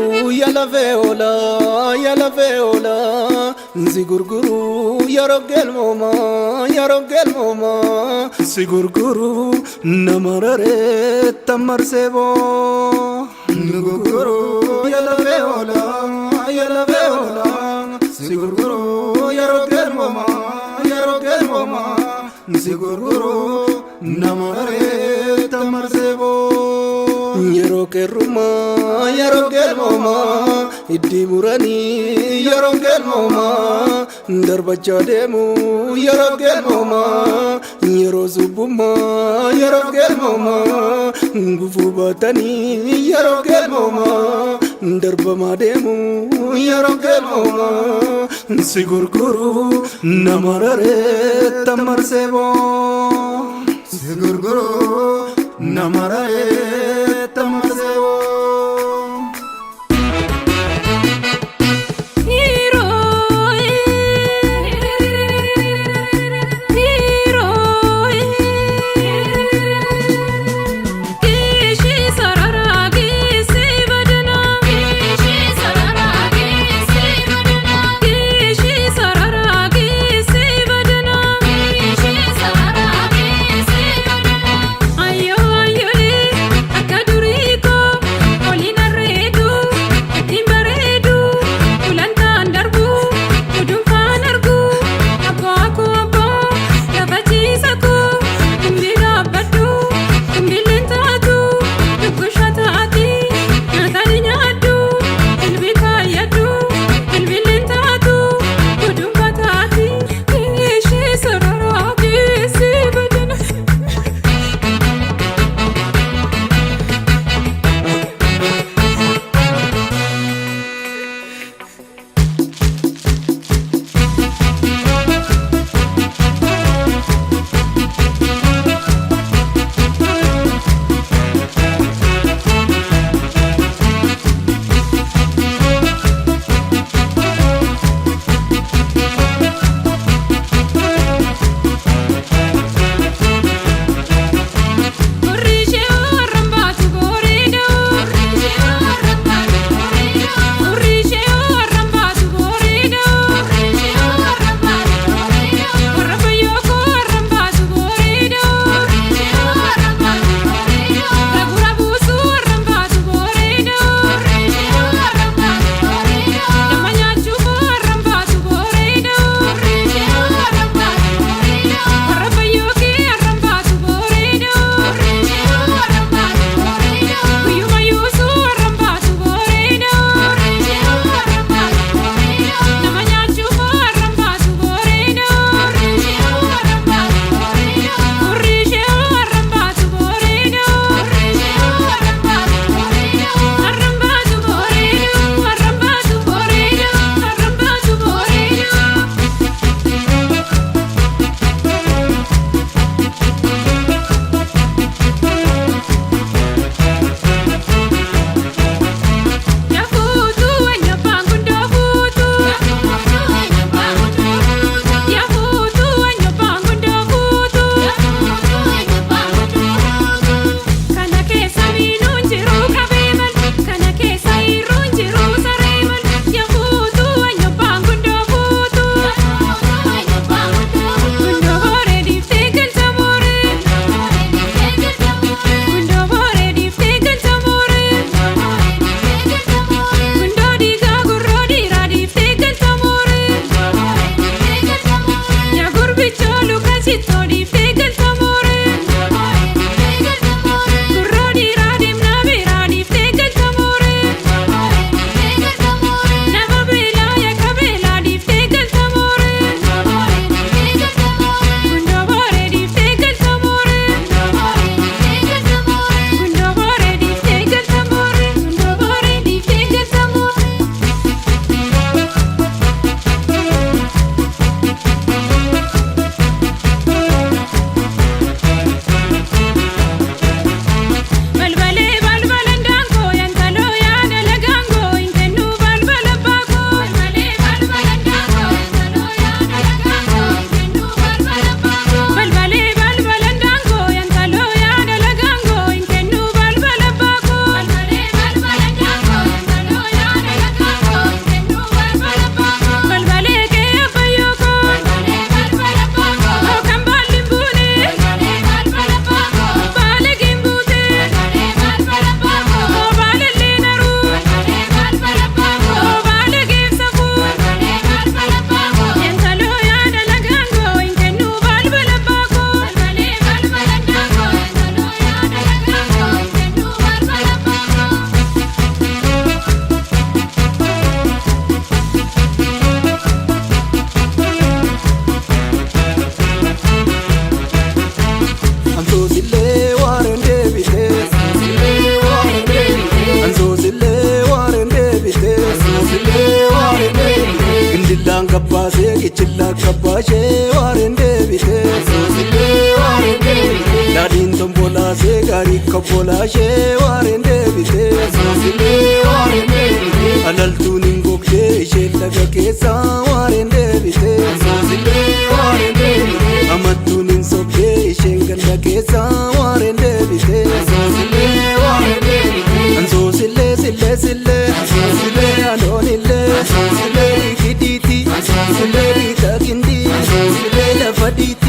Ya lafee oolaa, ya lafee oolaa, si gurguru yeroo galmoomaa, yeroo galmoomaa, si gurguru nama raree tamarsee boo. Gurguru ya lafee oolaa, ya lafee oolaa, si gurguru yeroo galmoomaa, yeroo galmoomaa, si gurguru nama raree tamarsee boo. Yeroo qeerrumaa, yeroo galmoomaa, iddii muranii yeroo galmoomaa, darbachaa deemu yeroo galmoomaa, yeroo subbummaa, yeroo galmoomaa, gufuu baatanii yeroo galmoomaa, darbamaa deemu yeroo galmoomaa, si gurguru nama raree tamarsee boo. Si gurguru nama raree tamarsee boo. Ayyoo ayyoolee akka. Obbolaa ishee waareen deebitee. Alaltuun hin gogdee isheen laga keessaa waareen deebitee. Amattuun hin sobdee isheen ganda keessaa waareen deebitee. Ansoosillee sillee sillee sillee anoonillee sillee dhiitii sillee dhiita gindii sillee lafa dhiitii.